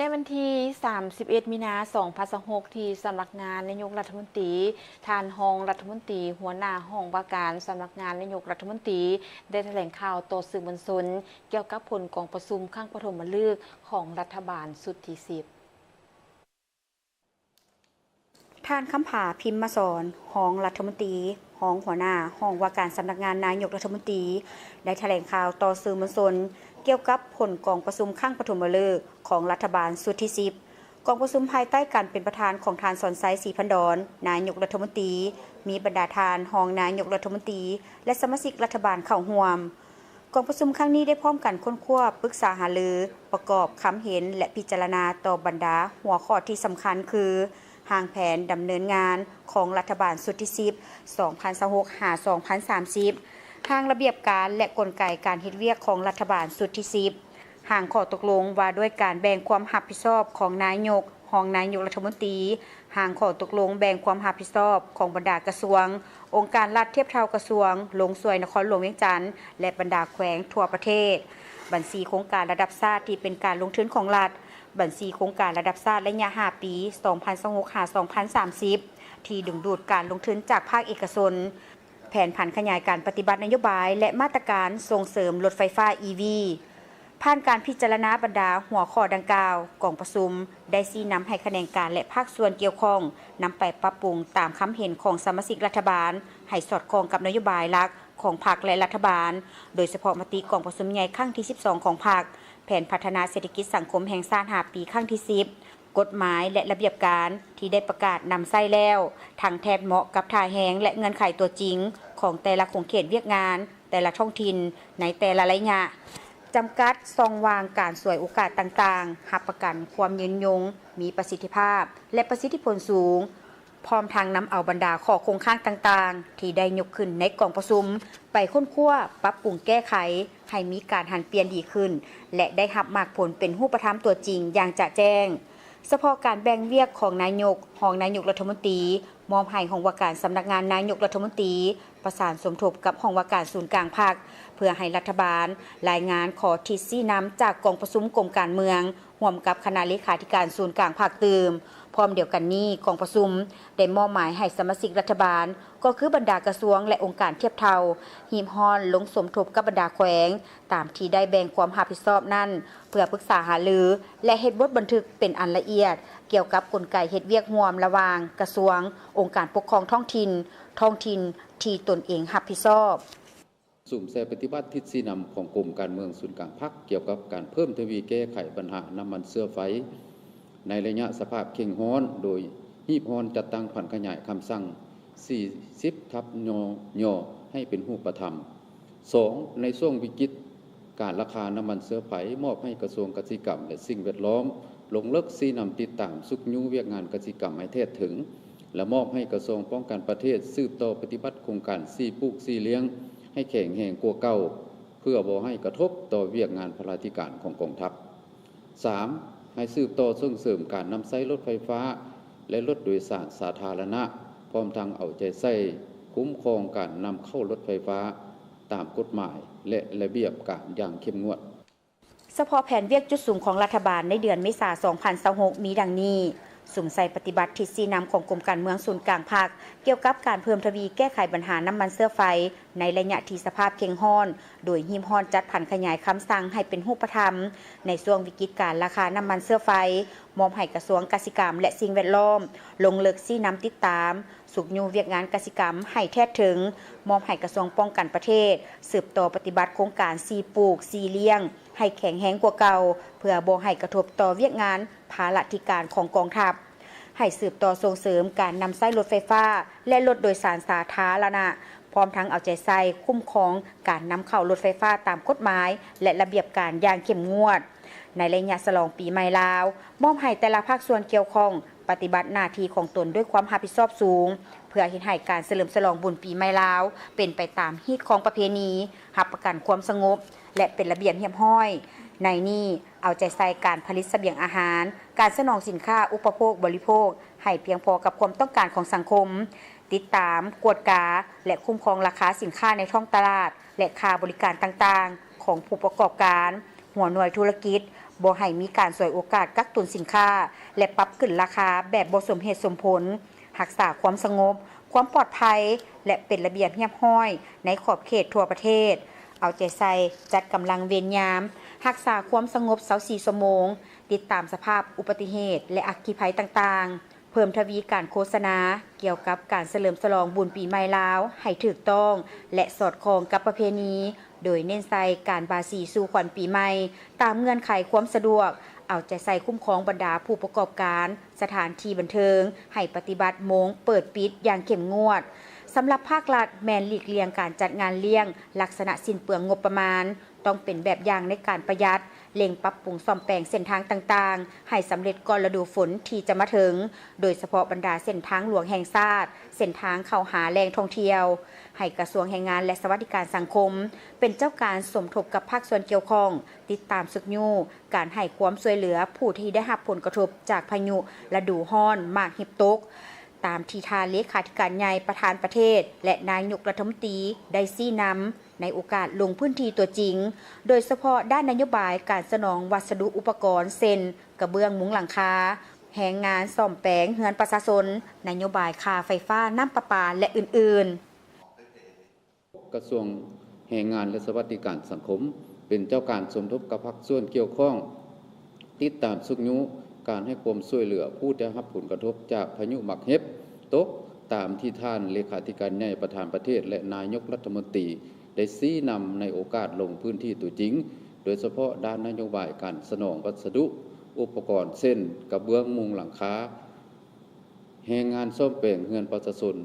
ໃນວັນທີສາມສິບເອັດ ມີນາ ສອງພັນຊາວຫົກ ທີ່ສຳນັກງານນາຍົກລັດຖະມົນຕີ, ທ່ານຮອງລັດຖະມົນຕີ ຫົວໜ້າຫ້ອງວ່າການສຳນັກງານນາຍົກລັດຖະມົນຕີ ໄດ້ຖະແຫຼງຂ່າວຕໍ່ສື່ມວນຊົນ ກ່ຽວກັບຜົນກອງປະຊຸມຄັ້ງປະຖົມມະລຶກຂອງລັດຖະບານຊຸດທີສິບ. ທ່ານ ຄຳຜາ ພິມມະສອນ ຮອງລັດຖະມົນຕີ, ຮອງຫົວໜ້າຫ້ອງວ່າການສຳນັກງານນາຍົກລັດຖະມົນຕີ ໄດ້ຖະແຫຼງຂ່າວຕໍ່ສື່ມວນຊົນ ກ່ຽວກັບຜົນກອງປະຊຸມຄັ້ງປະຖົມມະລຶກຂອງລັດຖະບານຊຸດທີສິບ. ກອງປະຊຸມພາຍໃຕ້ການເປັນປະທານຂອງທ່ານ ສອນໄຊ ສີພັນດອນ ນາຍົກລັດຖະມົນຕີ, ມີບັນດາທ່ານຮອງນາຍົກລັດຖະມົນຕີ ແລະ ສະມາຊິກລັດຖະບານເຂົ້າຮ່ວມ. ກອງປະຊຸມຄັ້ງນີ້ໄດ້ພ້ອມກັນຄົ້ນຄວ້າ, ປຶກສາຫາລື, ປະກອບຄຳເຫັນ ແລະ ພິຈາລະນາຕໍ່ບັນດາຫົວຂໍ້ທີ່ສຳຄັນຄື ຮ່າງແຜນດຳເນີນງານຂອງລັດຖະບານຊຸດທີສິບ ສອງພັນຊາວຫົກ ຫາ ສອງພັນສາມສິບ, ຮ່າງລະບຽບການ ແລະ ກົນໄກການເຮັດວຽກຂອງລັດຖະບານຊຸດທີສິບ, ຮ່າງຂໍ້ຕົກລົງວ່າດ້ວຍການແບ່ງຄວາມຮັບຜິດຊອບຂອງນາຍົກ, ຮອງນາຍົກລັດຖະມົນຕີ, ຮ່າງຂໍ້ຕົກລົງແບ່ງຄວາມຮັບຜິດຊອບຂອງບັນດາກະຊວງ, ອົງການລັດທຽບເທົ່າກະຊວງ, ລົງຊ່ວຍນະຄອນຫຼວງວຽງຈັນ ແລະ ບັນດາແຂວງທົ່ວປະເທດ, ບັນຊີໂຄງການລະດັບຊາດທີ່ເປັນການລົງທຶນຂອງລັດ, ບັນຊີໂຄງການລະດັບຊາດໄລຍະຫ້າປີ ສອງພັນຊາວຫົກ ຫາ ສອງພັນສາມສິບ ທີ່ດຶງດູດການລົງທຶນຈາກພາກເອກະຊົນ, ແຜນຜັນຂະຫຍາຍການປະຕິບັດນະໂຍບາຍ ແລະ ມາດຕະການສົ່ງເສີມລົດໄຟຟ້າ ອີ ວີ. ຜ່ານການພິຈາລະນາບັນດາຫົວຂໍ້ດັ່ງກ່າວ, ກອງປະຊຸມໄດ້ຊີ້ນຳໃຫ້ຂະແໜງການ ແລະ ພາກສ່ວນກ່ຽວຂ້ອງນຳໄປປັບປຸງຕາມຄຳເຫັນຂອງສະມາຊິກລັດຖະບານ ໃຫ້ສອດຄ່ອງກັບນະໂຍບາຍຫຼັກຂອງພັກ ແລະ ລັດຖະບານ, ໂດຍສະເພາະມະຕິກອງປະຊຸມໃຫຍ່ຄັ້ງທີສິບສອງຂອງພັກ, ແຜນພັດທະນາເສດຖະກິດສັງຄົມແຫ່ງຊາດຫ້າປີຄັ້ງທີສິບ, ກົດໝາຍ ແລະ ລະບຽບການທີ່ໄດ້ປະກາດນຳໃຊ້ແລ້ວ ທັງແທດເໝາະກັບທ່າແຮງ ແລະ ເງື່ອນໄຂຕົວຈິງຂອງແຕ່ລະຂົງເຂດວຽກງານ ແຕ່ລະທ້ອງຖິ່ນໃນແຕ່ລະໄລຍະ, ຈຳກັດຊ່ອງວ່າງການສວຍໂອກາດຕ່າງໆ, ຮັບປະກັນຄວາມຍືນຍົງ, ມີປະສິດທິພາບ ແລະ ປະສິດທິຜົນສູງ, ພ້ອມທັງນຳເອົາບັນດາຂໍ້ຄົງຄ້າງຕ່າງໆ ທີ່ໄດ້ຍົກຂຶ້ນໃນກອງປະຊຸມ ໄປຄົ້ນຄວ້າ, ປັບປຸງແກ້ໄຂ ໃຫ້ມີການຫັນປ່ຽນດີຂຶ້ນ ແລະ ໄດ້ຮັບໝາກຜົນເປັນຮູບປະທຳຕົວຈິງຢ່າງຈະແຈ້ງ. ສະເພາະການແບ່ງວຽກຂອງນາຍົກ, ຮອງນາຍົກລັດຖະມົນຕີ ມອບໃຫ້ຫ້ອງວ່າການສຳນັກງານນາຍົກລັດຖະມົນຕີ ປະສານສົມທົບກັບຫ້ອງວ່າການສູນກາງພັກ ເພື່ອໃຫ້ລັດຖະບານລາຍງານຂໍທິດຊີ້ນຳຈາກກອງປະຊຸມກົມການເມືອງ ຮ່ວມກັບຄະນະເລຂາທິການສູນກາງພັກຕື່ມ. ພ້ອມດຽວກັນນີ້, ກອງປະຊຸມໄດ້ມອບໝາຍໃຫ້ສະມາຊິກລັດຖະບານ, ກໍຄືບັນດາກະຊວງ ແລະ ອົງການທຽບເທົ່າ, ຮີບຮ້ອນລົງສົມທົບກັບບັນດາແຂວງ ຕາມທີ່ໄດ້ແບ່ງຄວາມຮັບຜິດຊອບນັ້ນ ເພື່ອປຶກສາຫາລື ແລະ ເຮັດບົດບັນທຶກເປັນອັນລະອຽດ ກ່ຽວກັບກົນໄກເຮັດວຽກຮ່ວມລະຫວ່າງກະຊວງ, ອົງການປົກຄອງທ້ອງຖິ່ນ, ທ້ອງຖິ່ນທີ່ຕົນເອງຮັບຜິດຊອບ. ສຸມໃສ່ປະຕິບັດທິດຊີ້ນຳຂອງກົມການເມືອງສູນກາງພັກ ກ່ຽວກັບການເພີ່ມທະວີແກ້ໄຂບັນຫານ້ຳມັນເຊື້ອໄຟ ໃນໄລຍະສະພາບເຄັ່ງຮ້ອນ, ໂດຍຮີບຮ້ອນຈັດຕັ້ງຜັນຂະຫຍາຍຄຳສັ່ງສີ່ສິບທັບ ຍຍ ໃຫ້ເປັນຮູບປະທຳ. ສອງ, ໃນຊ່ວງວິກິດການລາຄານ້ຳມັນເຊື້ອໄຟ, ມອບໃຫ້ກະຊວງກະສິກຳ ແລະ ສິ່ງແວດລ້ອມ ລົງເລິກຊີ້ນຳຕິດຕາມຊຸກຍູ້ວຽກງານກະສິກຳໃຫ້ແທດເຖິງ ແລະ ມອບໃຫ້ກະຊວງປ້ອງກັນປະເທດສືບຕໍ່ປະຕິບັດໂຄງການສີ່ປູກສີ່ລ້ຽງໃຫ້ແຂງແຮງກວ່າເກົ່າ ເພື່ອບໍ່ໃຫ້ກະທົບຕໍ່ວຽກງານພະລາທິການຂອງກອງທັບ. ສາມ, ໃຫ້ສືບຕໍ່ສົ່ງເສີມການນຳໃຊ້ລົດໄຟຟ້າ ແລະ ລົດໂດຍສານສາທາລະນະ, ພ້ອມທັງເອົາໃຈໃສ່ຄຸ້ມຄອງການນຳເຂົ້າລົດໄຟຟ້າຕາມກົດໝາຍ ແລະ ລະບຽບການຢ່າງເຂັ້ມງວດ. ສະເພາະແຜນວຽກຈຸດສຸມຂອງລັດຖະບານໃນເດືອນເມສາ ສອງພັນຊາວຫົກ ມີດັ່ງນີ້: ສຸມໃສ່ປະຕິບັດທິດຊີ້ນຳຂອງກົມການເມືອງສູນກາງພັກ ກ່ຽວກັບການເພີ່ມທະວີແກ້ໄຂບັນຫານ້ຳມັນເຊື້ອໄຟ ໃນໄລຍະທີ່ສະພາບເຄັ່ງຮ້ອນ, ໂດຍຮີບຮ້ອນຈັດຜັນຂະຫຍາຍຄຳສັ່ງໃຫ້ເປັນຮູບປະທຳ. ໃນຊ່ວງວິກິດການລາຄານ້ຳມັນເຊື້ອໄຟ, ມອບໃຫ້ກະຊວງກະສິກຳ ແລະ ສິ່ງແວດລ້ອມ ລົງເລິກຊີ້ນຳຕິດຕາມ, ຊຸກຍູ້ວຽກງານກະສິກຳໃຫ້ແທດເຖິງ, ມອບໃຫ້ກະຊວງປ້ອງກັນປະເທດ ສືບຕໍ່ປະຕິບັດໂຄງການສີ່ປູກສີ່ລ້ຽງ ໃຫ້ແຂງແຮງກວ່າເກົ່າ ເພື່ອບໍ່ໃຫ້ກະທົບຕໍ່ວຽກງານພາລະທິການຂອງກອງທັບ. ໃຫ້ສືບຕໍ່ສົ່ງເສີມການນຳໃຊ້ລົດໄຟຟ້າ ແລະ ລົດໂດຍສານສາທາລະນະ, ພ້ອມທັງເອົາໃຈໃສ່ຄຸ້ມຄອງການນຳເຂົ້າລົດໄຟຟ້າຕາມກົດໝາຍ ແລະ ລະບຽບການຢ່າງເຂັ້ມງວດ. ໃນໄລຍະສະຫຼອງປີໃໝ່ລາວ, ມອບໃຫ້ແຕ່ລະພາກສ່ວນກ່ຽວຂ້ອງປະຕິບັດໜ້າທີ່ຂອງຕົນດ້ວຍຄວາມຮັບຜິດຊອບສູງ, ເພື່ອເຮັດໃຫ້ການສະເຫຼີມສະຫຼອງບຸນປີໃໝ່ລາວເປັນໄປຕາມຮີດຄອງປະເພນີ, ຮັບປະກັນຄວາມສະຫງົບ ແລະ ເປັນລະບຽບຮຽບຮ້ອຍ. ໃນນີ້ ເອົາໃຈໃສ່ການຜະລິດສະບຽງອາຫານ, ການສະໜອງສິນຄ້າອຸປະໂພກບໍລິໂພກໃຫ້ພຽງພໍກັບຄວາມຕ້ອງການຂອງສັງຄົມ, ຕິດຕາມ, ກວດກາ ແລະ ຄຸ້ມຄອງລາຄາສິນຄ້າໃນທ້ອງຕະຫຼາດ ແລະ ຄ່າບໍລິການຕ່າງໆຂອງຜູ້ປະກອບການ, ຫົວໜ່ວຍທຸລະກິດ, ບໍ່ໃຫ້ມີການສວຍໂອກາດກັກຕຸນສິນຄ້າ ແລະ ປັບຂຶ້ນລາຄາແບບບໍ່ສົມເຫດສົມຜົນ, ຮັກສາຄວາມສະຫງົບ, ຄວາມປອດໄພ ແລະ ເປັນລະບຽບຮຽບຮ້ອຍໃນຂອບເຂດທົ່ວປະເທດ, ເອົາໃຈໃສ່ຈັດກຳລັງເວນຍາມ, ຮັກສາຄວາມສະຫງົບຊາວສີ່ຊົ່ວໂມງ, ຕິດຕາມສະພາບອຸບັດຕິເຫດ ແລະ ອັກຄີໄພຕ່າງໆ, ເພີ່ມທະວີການໂຄສະນາກ່ຽວກັບການສະເຫຼີມສະຫຼອງບຸນປີໃໝ່ລາວໃຫ້ຖືກຕ້ອງ ແລະ ສອດຄ່ອງກັບປະເພນີ, ໂດຍເນັ້ນໃສ່ການບາສີສູ່ຂວັນປີໃໝ່ຕາມເງື່ອນໄຂຄວາມສະດວກ, ເອົາໃຈໃສ່ຄຸ້ມຄອງບັນດາຜູ້ປະກອບການສະຖານທີ່ບັນເທີງໃຫ້ປະຕິບັດໂມງເປີດປິດຢ່າງເຂັ້ມງວດ. ສຳລັບພາກລັດແມ່ນຫຼີກລ່ຽງການຈັດງານລ້ຽງລັກສະນະສິ້ນເປືອງງົບປະມານ, ຕ້ອງເປັນແບບຢ່າງໃນການປະຢັດ, ເລັ່ງປັບປຸງສ້ອມແປງເສັ້ນທາງຕ່າງໆໃຫ້ສຳເລັດກ່ອນລະດູຝົນທີ່ຈະມາເຖິງ, ໂດຍສະເພາະບັນດາເສັ້ນທາງຫຼວງແຫ່ງຊາດ, ເສັ້ນທາງເຂົ້າຫາແຫຼ່ງທ່ອງທ່ຽວ, ໃຫ້ກະຊວງແຮງງານ ແລະ ສະຫວັດດີການສັງຄົມ ເປັນເຈົ້າການສົມທົບກັບພາກສ່ວນກ່ຽວຂ້ອງ, ຕິດຕາມຊຸກຍູ້ການໃຫ້ຄວາມຊ່ວຍເຫຼືອຜູ້ທີ່ໄດ້ຮັບຜົນກະທົບຈາກພາຍຸລະດູຮ້ອນໝາກເຫັບຕົກ, ຕາມທີ່ທ່ານເລຂາທິການໃຫຍ່ປະທານປະເທດ ແລະ ນາຍົກລັດຖະມົນຕີໄດ້ຊີ້ນຳໃນໂອກາດລົງພື້ນທີ່ຕົວຈິງ, ໂດຍສະເພາະດ້ານນະໂຍບາຍການສະໜອງວັດສະດຸອຸປະກອນ ເຊັ່ນ ກະເບື້ອງມຸງຫຼັງຄາ, ແຮງງານສ້ອມແປງເຮືອນປະຊາຊົນ, ນະໂຍບາຍຄ່າໄຟຟ້າ, ນ້ຳປະປາ ແລະ ອື່ນໆ. ກະຊວງແຮງງານ ແລະ ສະຫວັດດີການສັງຄົມ ເປັນເຈົ້າການສົມທົບກັບພາກສ່ວນກ່ຽວຂ້ອງ, ຕິດຕາມຊຸກຍູ້ການໃຫ້ຄວາມຊ່ວຍເຫຼືອຜູ້ໄດ້ຮັບຜົນກະທົບຈາກພາຍຸໝາກເຫັບຕົກ, ຕາມທີ່ທ່ານເລຂາທິການໃຫຍ່ປະທານປະເທດ ແລະ ນາຍົກລັດຖະມົນຕີໄດ້ຊີ້ນຳໃນໂອກາດລົງພື້ນທີ່ຕົວຈິງ, ໂດຍສະເພາະດ້ານນະໂຍບາຍການສະໜອງວັດສະດຸອຸປະກອນ ເຊັ່ນ ກະເບື້ອງມຸງຫຼັງຄາ, ແຮງງານສ້ອມແປງເຮືອນປະຊາຊົນ,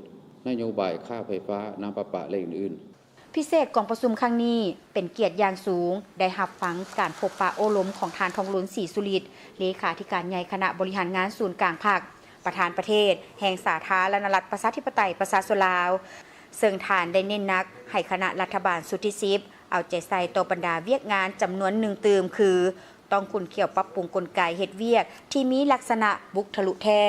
ນະໂຍບາຍຄ່າໄຟຟ້າ, ນ້ຳປະປາ ແລະ ອື່ນໆ. ພິເສດກອງປະຊຸມຄັ້ງນີ້ ເປັນກຽດຢ່າງສູງ ໄດ້ຮັບຟັງການພົບປະໂອ້ລົມຂອງທ່ານ ທອງລຸນ ສີສຸລິດ ເລຂາທິການໃຫຍ່ຄະນະບໍລິຫານງານສູນກາງພັກ, ປະທານປະເທດແຫ່ງສາທາລະນະລັດ ປະຊາທິປະໄຕ ປະຊາຊົນລາວ, ເຊິ່ງທ່ານໄດ້ເນັ້ນໜັກໃຫ້ຄະນະລັດຖະບານຊຸດທີສິບ ເອົາໃຈໃສ່ຕໍ່ບັນດາວຽກງານຈຳນວນໜຶ່ງຕື່ມ ຄື ຕ້ອງຂຸ້ນຂ້ຽວປັບປຸງກົນໄກເຮັດວຽກທີ່ມີລັກສະນະບຸກທະລຸແທ້,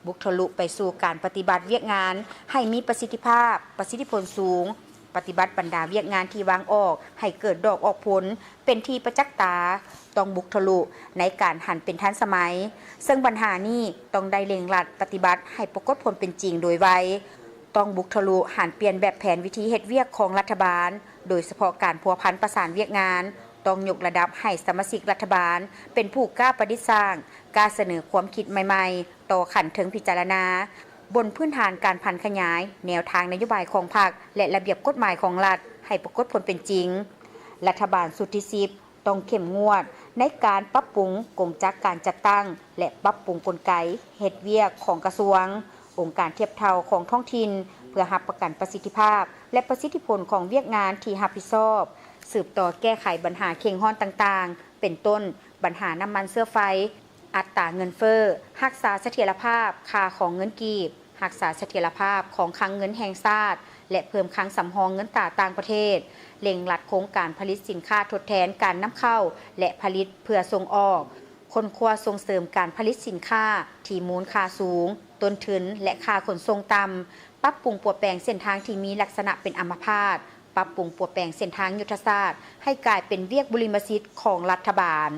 ບຸກທະລຸໄປສູ່ການປະຕິບັດວຽກງານໃຫ້ມີປະສິດທິພາບ, ປະສິດທິຜົນສູງ, ປະຕິບັດບັນດາວຽກງານທີ່ວາງອອກໃຫ້ເກີດດອກອອກຜົນເປັນທີ່ປະຈັກຕາ, ຕ້ອງບຸກທະລຸໃນການຫັນເປັນທັນສະໄໝ, ເຊິ່ງບັນຫານີ້ຕ້ອງໄດ້ເລັ່ງລັດປະຕິບັດໃຫ້ປາກົດຜົນເປັນຈິງໂດຍໄວ. ຕ້ອງບຸກທະລຸຫັນປ່ຽນແບບແຜນວິທີເຮັດວຽກຂອງລັດຖະບານ, ໂດຍສະເພາະການພົວພັນປະສານວຽກງານ, ຕ້ອງຍົກລະດັບໃຫ້ສະມາຊິກລັດຖະບານເປັນຜູ້ກ້າປະດິດສ້າງ, ກ້າສະເໜີຄວາມຄິດໃໝ່ໆຕໍ່ຂັ້ນເທິງພິຈາລະນາ, ບົນພື້ນຖານການຜັນຂະຫຍາຍແນວທາງນະໂຍບາຍຂອງພັກ ແລະ ລະບຽບກົດໝາຍຂອງລັດໃຫ້ປາກົດຜົນເປັນຈິງ. ລັດຖະບານຊຸດທີສິບ ຕ້ອງເຂັ້ມງວດໃນການປັບປຸງກົງຈັກການຈັດຕັ້ງ ແລະ ປັບປຸງກົນໄກເຮັດວຽກຂອງກະຊວງ, ອົງການທຽບເທົ່າຂອງທ້ອງຖິ່ນ ເພື່ອຮັບປະກັນປະສິດທິພາບ ແລະ ປະສິດທິຜົນຂອງວຽກງານທີ່ຮັບຜິດຊອບ, ສືບຕໍ່ແກ້ໄຂບັນຫາເຄັ່ງຮ້ອນຕ່າງໆ ເປັນຕົ້ນ ບັນຫານ້ຳມັນເຊື້ອໄຟ, ອັດຕາເງິນເຟີ້, ຮັກສາສະຖຽນລະພາບຄ່າຂອງເງິນກີບ, ຮັກສາສະຖຽນລະພາບຂອງຄັງເງິນແຫ່ງຊາດ ແລະ ເພີ່ມຄັງສຳຮອງເງິນຕາຕ່າງປະເທດ, ເລັ່ງລັດໂຄງການຜະລິດສິນຄ້າທົດແທນການນຳເຂົ້າ ແລະ ຜະລິດເພື່ອສົ່ງອອກ, ຄົ້ນຄວ້າສົ່ງເສີມການຜະລິດສິນຄ້າທີ່ມູນຄ່າສູງ, ຕົ້ນທຶນ ແລະ ຄ່າຂົນສົ່ງຕ່ຳ, ປັບປຸງປົວແປງເສັ້ນທາງທີ່ມີລັກສະນະເປັນອຳມະພາດ, ປັບປຸງປົວແປງເສັ້ນທາງຍຸດທະສາດໃຫ້ກາຍເປັນວຽກບຸລິມະສິດຂອງລັດຖະບານ.